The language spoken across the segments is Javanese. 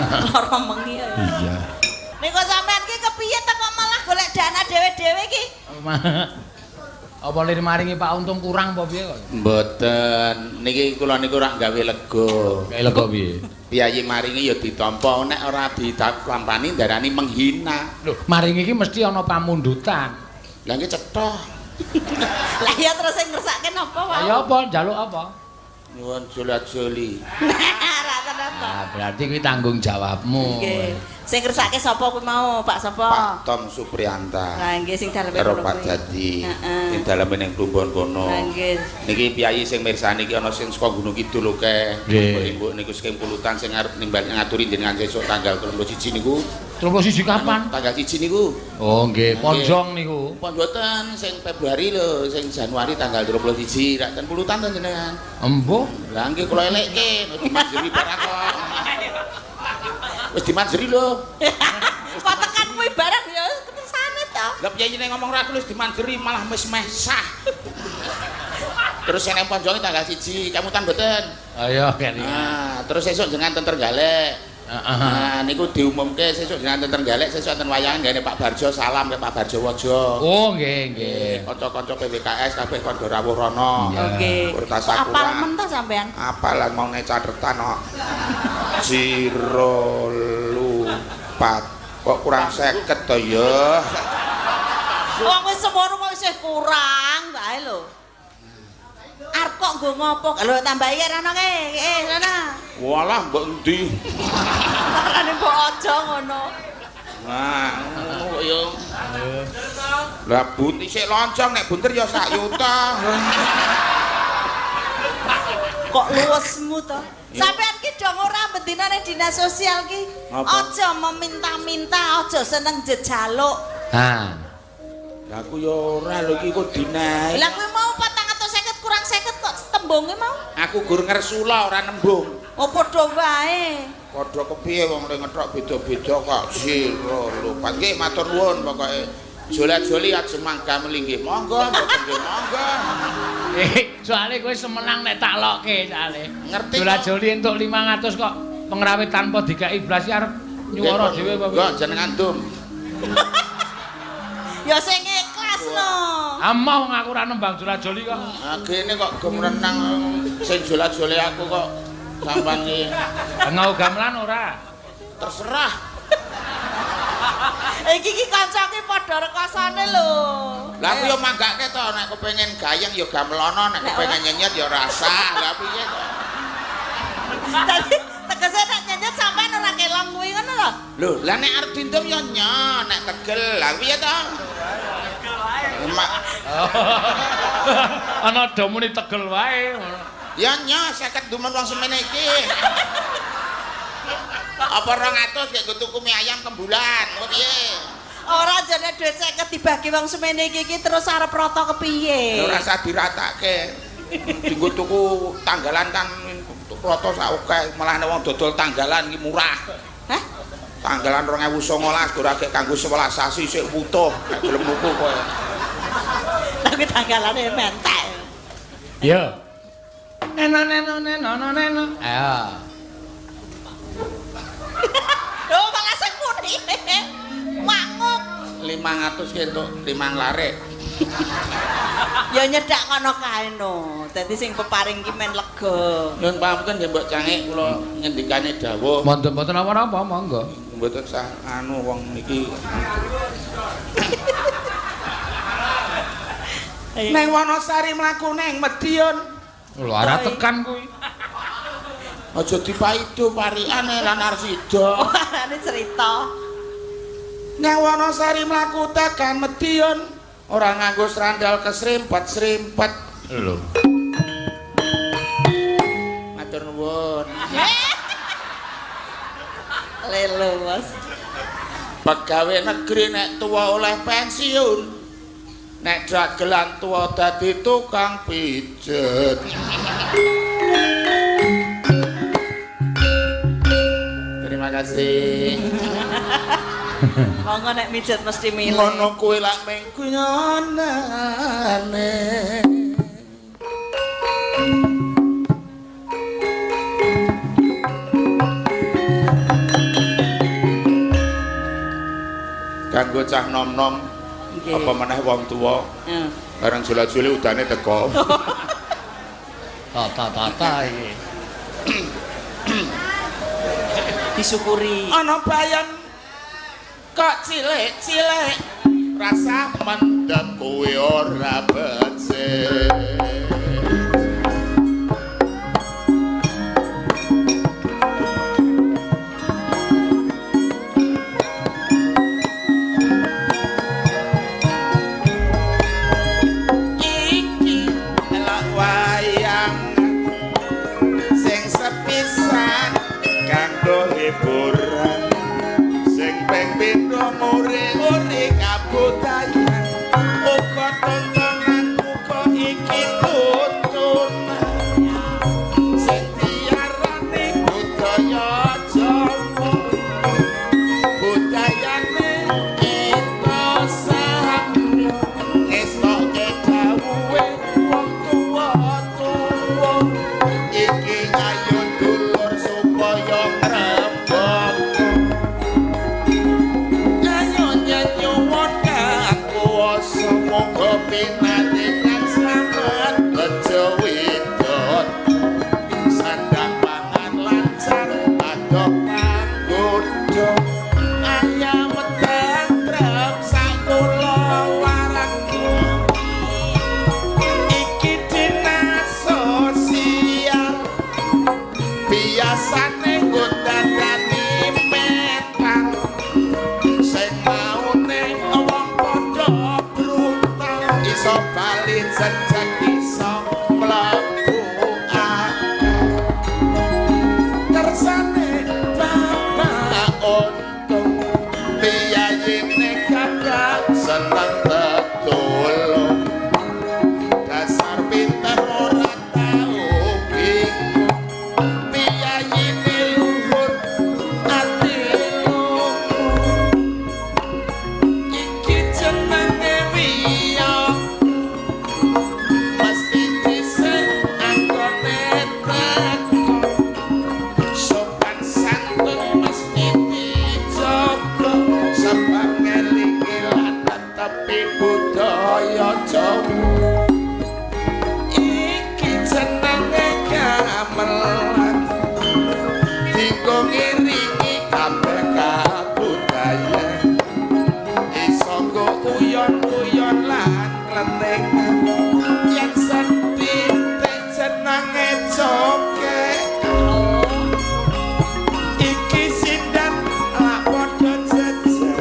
Lara mengi ya. Iya. Niku sampean ki kepiye ta kok malah golek dana dhewe-dhewe ki? Apa lir maringi Pak Untung kurang apa piye kok? Mboten. Niki kula niku ora gawe lega. Gawe lega piye? Piyayi maringi ya ditampa, nek ora ditampani ndarani menghina. Lho, maringi iki mesti ana pamundutan. Lah nggih cetha. Lah ya terus sing ngersake napa wae? Ya apa njaluk apa? Nyuwun jola-joli. Ora tenan to. Ah, berarti kuwi tanggung jawabmu. Nggih. Sing ngersake sapa kuwi mau, Pak sapa? Pak Tom Supriyanta. Lah nggih sing daleme karo kono Pak kuwi. Dadi. Heeh. Sing daleme ning Plumbon kono. Lah nggih. Niki piyayi sing mirsani iki ana sing saka Gunung Kidul akeh. Nggih. Ibu niku saking Pulutan sing arep nimbal ngaturi jenengan sesuk tanggal 31 niku. 31 kapan? Tanggal 1 niku. Oh nggih, Ponjong niku. Pon mboten sing Februari lho, sing Januari tanggal 21 rak ten Pulutan to jenengan. Embuh. Lah nggih kula elekke, dimanjeri barang kok. Wis dimanjeri lho. Kok tekan kuwi barang ya ketersane to. Lah piyayine ngomong ra wis dimanjeri malah wis meh sah. Terus sing nang Ponjonge tanggal 1, kemutan mboten? Ayo keri. Nah, terus sesuk jenengan ten Trenggalek. Heeh. Nah, niku diumumke sesuk jenengan ten Trenggalek, sesuk enten wayangan nggene Pak Barjo salam ke Pak Barjo Wojo. Oh nggih nggih. Kanca-kanca PWKS kabeh kandha rawuh rono. Iya. Oke. Kurta Sakura. Apal men to sampean? Apalan mau nek catetan kok. Jiro lupat. Kok kurang 50 to ya? Wong wis semono kok isih kurang wae lho. Arep kok nggo ngopo? Lho tambahi rono ke. Rono. Walah mbok endi? Larane mbok aja ngono. Nah, ngono kok ya. Lah bunti sik loncong nek bunter ya sak yuta. Kok luwesmu to? Sampean ki dong ora bendina ning dinas sosial ki. Aja meminta-minta, aja seneng jejaluk. Ha. Lah aku ya ora lho iki kok dinae. Lah kowe mau 450 kurang 50 kok tembunge mau? Aku gur ngersula ora nembung. Oh padha wae. Padha kepiye wong le ngethok beda-beda kok sira lupat. Nggih matur nuwun pokoke. Jola-joli aja mangga melinggih. Monggo mboten nggih monggo. Soale kowe semenang nek tak lokke soale. Ngerti. Jola-joli entuk 500 kok pengrawit tanpa dikeki blas arep nyuwara dhewe apa piye? Enggak jenengan dum. Ya sing ikhlas no. Amah wong aku ora nembang jola-joli kok. Ah kene kok gemrenang sing jola-joli aku kok sampean iki. Ngau gamelan ora? Terserah. Iki iki kancaku padha rekosane lho. Lah aku ya manggake to nek kepengin gayeng ya gamelono, nek kepengin nyenyet ya rasah. Lah piye to? Dadi tegese nek nyenyet sampean ora kelong kuwi ngono lho. Lho, lah nek arep dindem ya nyo, nek tegel. Lah piye to? Tegel wae. Ana do muni tegel wae. Ya nyo 50 dumen wong semene iki. Apa 200 gek nggo tuku mie ayam kembulan, apa piye? Ora jane dhuwit 50 dibagi wong semene iki iki terus arep rata kepiye? Ora usah diratake. Dinggo tuku tanggalan kan rata sak akeh, malah nek wong dodol tanggalan iki murah. Hah? Tanggalan 2019 ora gek kanggo 11 sasi sik wutuh, nek gelem nuku kowe. Tapi tanggalane mentek. Yo. Neno neno neno neno. Ayo. Lho malah sing muni. Manguk. 500 ki entuk 5 larik. Ya nyedak kono kae no. Dadi sing peparing ki men lega. Nyuwun pangapunten nggih Mbok Cangik kula ngendikane dawuh. Mboten mboten apa-apa monggo. Mboten sah anu wong niki. Neng Wonosari mlaku neng Madiun. Lho ora tekan kuwi. Aja dipaido parikane lan arsida. Arane cerita. Neng Wonosari mlaku tekan Madiun, ora nganggo sandal kesrimpet-srimpet. Lho. Matur nuwun. Lelo, Mas. Pegawai negeri nek tuwa oleh pensiun. Nek dagelan tuwa dadi tukang pijet. Terima kasih. Monggo nek mijet mesti milih. Ngono kuwi lak mung guyonane. Kanggo cah nom-nom apa meneh wong tuwa. Heeh. Bareng jula-juli udane teko. Tata-tata iki. Disyukuri. Ana bayan kok cilik-cilik rasa mendem kowe ora becik. Iki elok wayang sing sepisan kanggo hiburan sing ping pindho nguri-uri kabudayan uga tontonan uga iki tutunan sing diarani budaya Jawa budayane kita sami ngestoke dawuhe wong tuwa-tuwa iki ayo dulur supaya ngrembaka. Ayo nyuwun kang kuwasa muga pinaringan slamet bejo widod sandang pangan lancar padha panggoda ayam tentrem sakulawarga iki dinas sosial biasane nggo dandani metal sing maune wong padha brutal iso bali jejeg iso mlebu akal kersane bapak untung piyayine gagah seneng tetulung dasar pinter ora tau bingung piyayine luhur ati luhur iki jenenge wiya mesti dhisik anggone teko sopan santun mesti dijaga sebab ngelingi lan tetepi budaya Jawa iki jenenge gamelan dinggo ngiringi kabeh kabudayan iso nggo uyon-uyon lan klenengan yen sethithik jenenge joget iki sindan lak padha jejer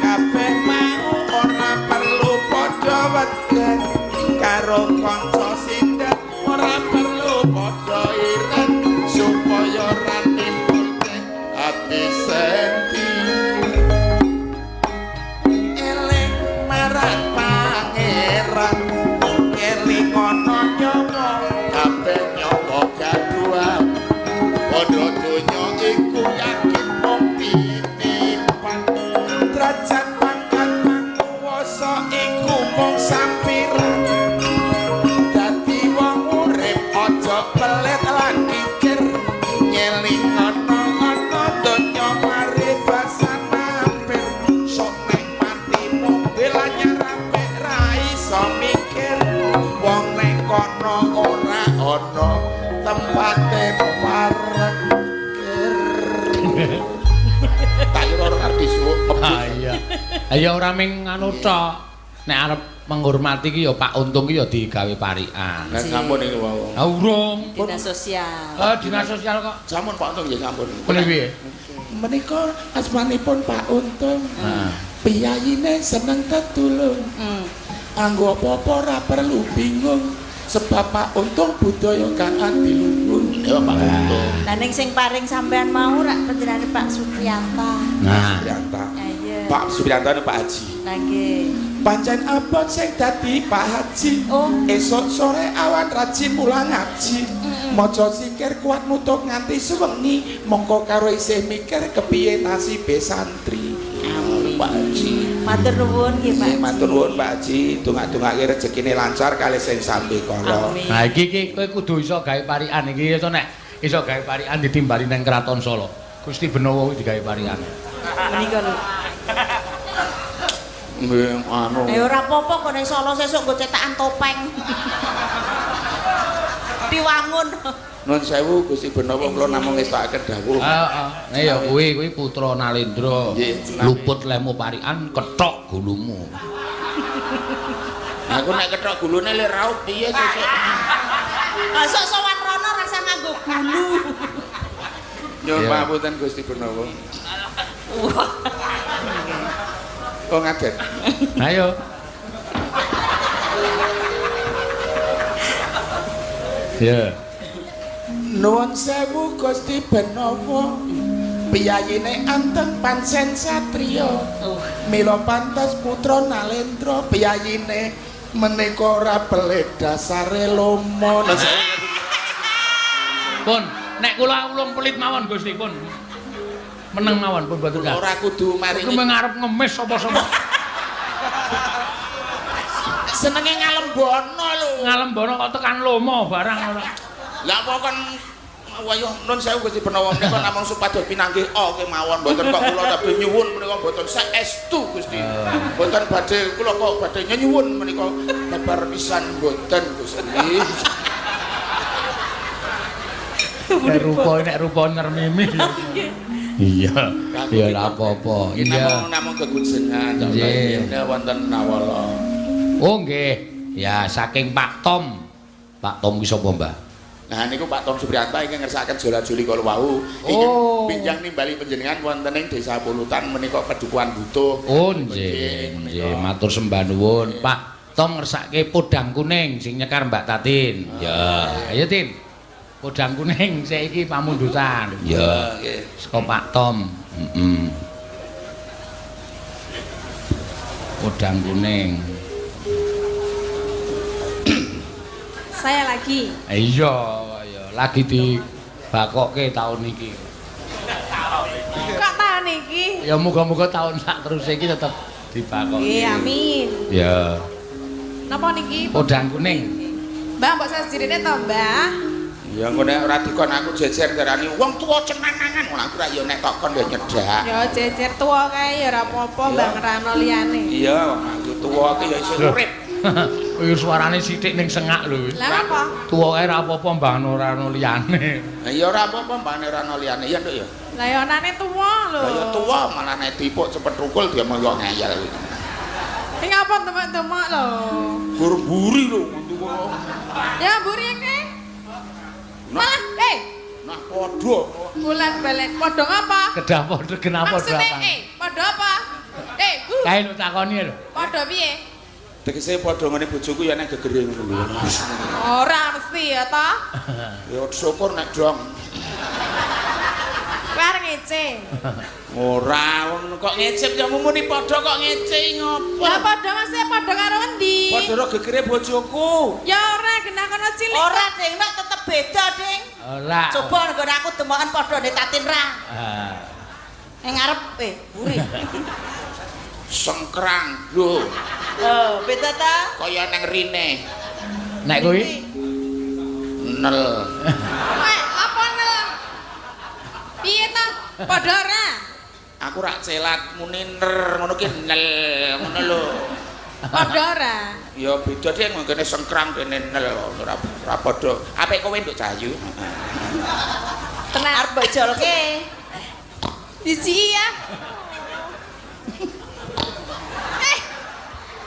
kabeh mau ora perlu padha weden karo kanca sindan ora perlu padha ireng supaya ora nimbulke ati senti eling marang pangeran eling ana nyawa kabeh nyawa gaduhan padha donya iku yakin mung titipan derajat pangkat panguwasa iku mung sampiran dadi wong urip aja pelit lan kikir nyeling ana ana donya paribasan mampir sok nek mati mobil anyar apik ra iso mikir wong nek kono ora ana tempate parkir. Tak kira ora arep disuwuk. Ha iya. Ya ora ming anu tok. Nek arep menghormati ki ya Pak Untung ki ya digawe parikan. Lah sampun iki wau. Ha urung. Dinas sosial. Dinas sosial kok. Sampun Pak Untung nggih sampun. Piye? Menika asmanipun Pak Untung. Heeh. Piyayine seneng tetulung. Anggo apa-apa ora perlu bingung sebab Pak Untung budaya kang adiluhur. Ya Pak Untung. Lah ning sing paring sampean mau rak panjenengane Pak Supriyanta. Nah, Supriyanta. Iya. Pak Supriyanta Pak Haji. Lah nggih. Pancen abot sing dadi Pak Haji. Oh. Esuk sore awan rajin mulang ngaji. Maca sikir kuat nutuk nganti suwengi, mongko karo isih mikir kepiye nasibe santri. Amin. Pak Haji. Matur nuwun nggih Pak. Nggih, matur nuwun Pak Haji, dongak-dongake rezekine lancar kalih sing sambe kala. Amin. Nah iki iki kowe kudu iso gawe parikan iki iso nek iso gawe parikan ditimbali nang Kraton Solo. Gusti Benowo kuwi digawe parikan. Menika lho. Nggih, anu. Eh ora apa-apa kok ning Solo sesuk nggo cetakan topeng. Diwangun. Nun sewu Gusti Benawa kula namung ngestokaken dawuh. Heeh. Nah ya kuwi putra Nalendra. Luput lemu parikan kethok gulumu. Aku nek kethok gulune le raup piye sesuk. Masuk sowan rono rasa nganggo gulu. Nyuwun pangapunten Gusti Benawa. Oh ngaget. Ayo. Ya. Nuwun sewu Gusti Benawa. Piyayine anteng pancen satriya. Mila pantes putra Nalendra piyayine menika ora pelit dasare lomo. Pun, nek kula ulung pelit mawon Gusti pun. Meneng mawon pun boten. Ora kudu maringi. Kuwi ngarep ngemis sapa-sapa. Senenge ngalembono lho. Ngalembono kok tekan lomo barang ora. Lah kok kon wayuh nun sewu Gusti Benawa menika namung supados pinanggih kemawon mboten kok kula badhe nyuwun menika mboten saestu Gusti. Mboten badhe kula kok badhe nyuwun menika babar pisan mboten Gusti. Nek rupa nek rupa ngermimi. Iya. Ya ora apa-apa. Iya namung kegujengan nggih wonten nawala. Oh nggih. Ya saking Pak Tom. Pak Tom ki sapa, Mbah? Nah niku Pak Tom Supriyanto ingkang ngersakaken jola-joli kala wau. Ingkang pinjang nimbali panjenengan wonten ing Desa Pulutan menika Pedukuhan Butuh. Oh nggih, nggih matur sembah nuwun. Pak Tom ngersake podang kuning sing nyekar Mbak Tatin. Ya, ayo Tin. Podang kuning saiki pamundutan. Ya, nggih. Saka Pak Tom. Heeh. Podang kuning. Saya lagi. Iya, iya, lagi dibakokke taun iki. Kok taun iki? Ya muga-muga taun sak teruse iki tetep dibakokke. Nggih, amin. Ya. Napa niki? Podang kuning. Mbah, mbok sasjirine to, Mbah? Ya engko nek ora dikon aku jejer darani wong tuwa cenangan ngono aku ra ya nek tok kon ya nyedak. Ya jejer tuwa kae ya ora apa-apa, Mbah ngerano liyane. Iya, aku tuwa ki ya isih urip. Kuwi suarane sithik ning sengak lho. Lah apa? Tuwa kae ora apa-apa Mbah ora ana liyane. Lah ya ora apa-apa Mbah ora ana liyane ya Nduk ya. Lah ya anane tuwa lho. Lah ya tuwa malah nek dipuk cepet rukul dia monggo ngeyel. Sing apa temek-temek lho. Gur mburi lho tuwa. Ya mburi iki. Malah nah padha. Bulan balen padha ngapa? Kedah padha kenapa padha apa? Padha apa? Bu. Kae lho takoni lho. Padha piye? Tegese padha ngene bojoku ya nek gegere ngono lho. Ora mesti ya ta? Ya syukur nek dong. Kowe arep ngece. Ora wong kok ngecep ya muni padha kok ngece ngopo? Lah padha mesti padha karo endi? Padha ro gegere bojoku. Ya ora genah kono cilik. Ora ding, nek tetep beda ding. Ora. Coba nggon aku demokan padha nek Tatin ra. Heeh. Ning ngarep buri. Sengkrang lho. Oh, beda ta? Kaya nang rine. Nek kuwi nel. Weh, apa nel? Piye ta? Padha ora? Aku rak celat muni ner ngono ki nel ngono lho. Padha ora? Ya beda ding kene sengkrang kene nel ora ora padha. Apik kowe Nduk Cahayu. Tenan arep bojolke. Diciki ya.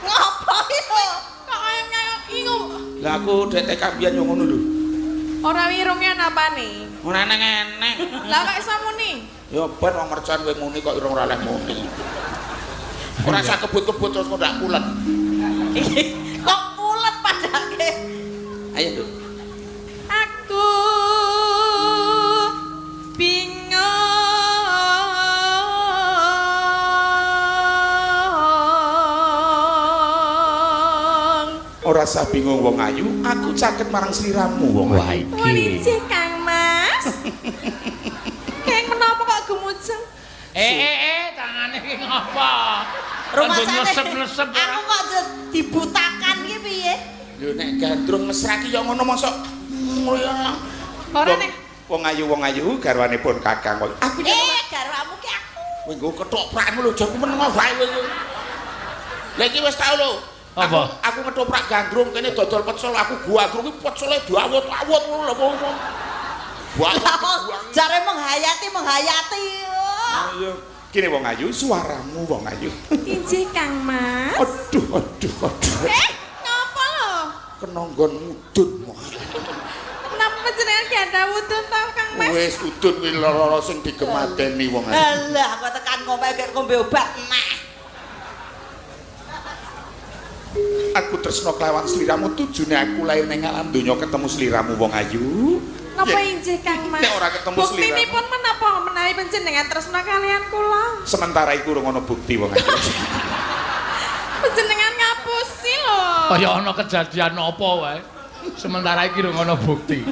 Ngopo itu? Kok kaya kaya ingu. Lah aku dek TK biyen yo ngono lho. Ora wirunge napane? Ora eneng-eneng. Lah kok iso muni? Ya ben wong mercon kowe muni kok irung ora oleh muni. Ora usah kebut-kebut terus kok ndak pulet. Kok pulet padake? Ayo, Nduk. Aku bingung. Ora usah bingung wong ayu, aku caket marang sliramu wong ayu. Wah iki. Kang Mas. Keng menapa kok gemujeng? Tangane iki ngopo? Rumasane nesep-nesep. Aku kok dibutakan iki piye? Lho nek gandrung mesra ki ya ngono mosok. Ora nek wong ayu garwanipun Kakang. Aku garwamu ki aku. Kowe nggo ketoprakmu lho, aja meneng wae kowe. Lah iki wis tau lho. Apa? Aku ngetoprak gandrung kene dodol pecel, aku gandrung iki pecele diawut-awut ngono lho apa. Jare menghayati, menghayati. Ayo, kene wong ayu, suaramu wong ayu. Injih Kang Mas. Aduh, aduh, aduh. Ngapa lho? Kena nggon mudun. Napa panjenengan ganda wudun ta Kang Mas? Wis udun kuwi lara sing digemateni wong ayu. Alah, aku tekan ngombe gek ngombe obat neh. Aku tresno kelawan sliramu, tujune aku lahir ning alam donya ketemu sliramu wong ayu. Napa injih Kang Mas? Nek ora ketemu sliramu. Buktinipun menapa menawi panjenengan tresno kalian kula? Sementara iku urung ana bukti wong ayu. Panjenengan ngapusi lho. Kaya ana kejadian apa wae. Sementara iki urung ana bukti.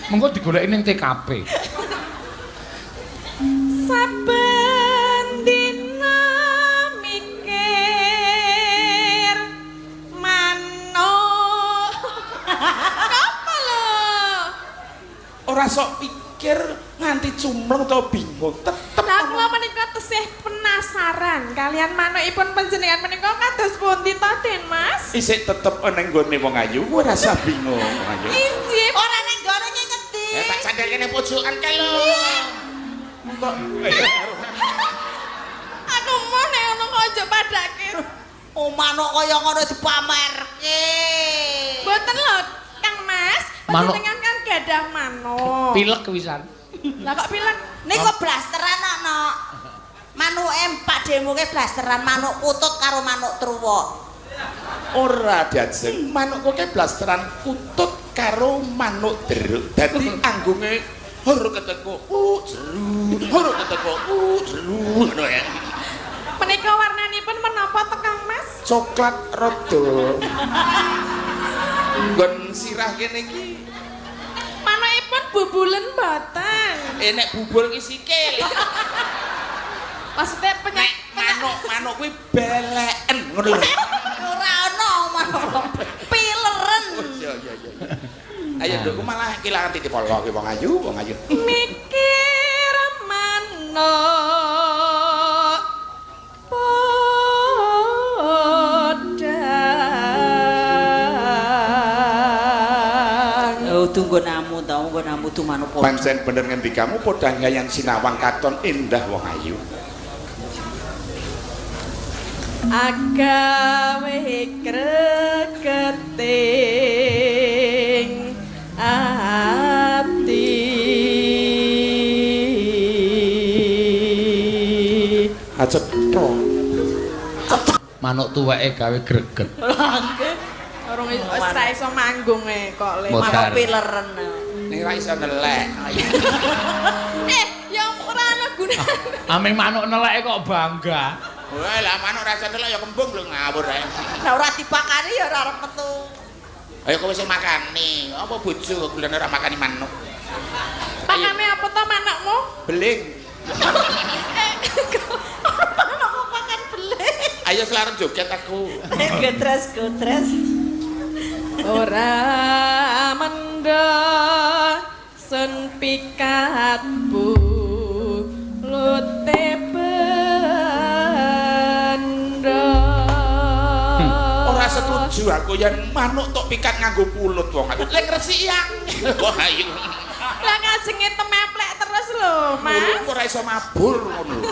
Mengko digoleki ning TKP. Saben dina mikir manuk. Apa lho? Ora sok pikir nganti cumleng utawa bingung, tetep. Lah kula menika tesih penasaran kalian manukipun panjenengan menika kados pundi to, Den Mas? Isih tetep ning nggone wong ayu, ora usah bingung wong ayu. Injih, ora ning nggone iki ngendi? Tak sandal kene pojokan kae lho. Kok aku mau nek ngono kok aja padake. Oh, manuk kaya ngono dipamerke. Mboten lho, Kang Mas. Panjenengan kan gadah manuk. Pilek wisan. Lah kok pilek? Niku blasteran kok, Nok. Manuke Pak Demuke blasteran manuk kutut karo manuk truwuk. Ora diajeng, manuk kowe blasteran kutut karo manuk deruk. Dadi anggunge hur keteko jeru, hur keteko jeru ngono ya. Menika warnanipun menapa to Kang Mas? Coklat rada. Nggon sirah kene iki manukipun bubulen mboten. Nek bubul ki sikil. Maksudnya manuk, manuk kuwi beleken ngono lho. Ora ana manuk. Pileren. Iya iya iya. Ayo ndukku malah kelangan titip polo ki wong ayu, wong ayu. Mikir manuk podang. Oh, tunggu namu ta, tunggu namu tu manuk podang. Pancen bener ngendikamu podang yayan sinawang katon indah wong ayu. Agawe gregeting ati. Acetho. Manuk tuweke gawe greget. Lah nggih. Urung wis ra iso manggung e kok le. Manuk pileren. Ning ra iso nelek. Ya ora ana gunane. Aming manuk neleke kok bangga. Wah, lah manuk ra iso nelek ya kembung lho ngawur ae. Lah ora dipakani ya ora arep metu. Ayo kowe sing makani. Apa bojo gulane ora makani manuk? Pakane apa to manukmu? Beling. Manuk kok pakan beling. Ayo selarem joget aku. Gotres gotres. Ora mendha sun pikat bulute bendha. Ora setuju aku yen manuk tok pikat nganggo pulut wong aku. Lek resiki angel. Wah ayo. Lah kajenge temeplek terus lho, Mas. Ora iso mabur ngono lho.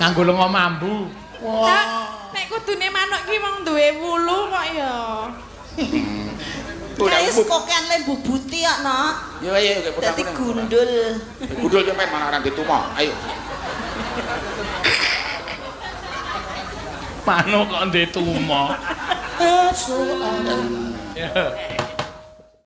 Nganggo lenga mambu. Wah. Nek kudune manuk ki wong duwe wulu kok ya. Wis kokean le bubuti kok, Nok. Ya ayo oke dadi gundul. Gundul sampean malah ora ditumo. Ayo. Manuk kok ndek tumo. Ya.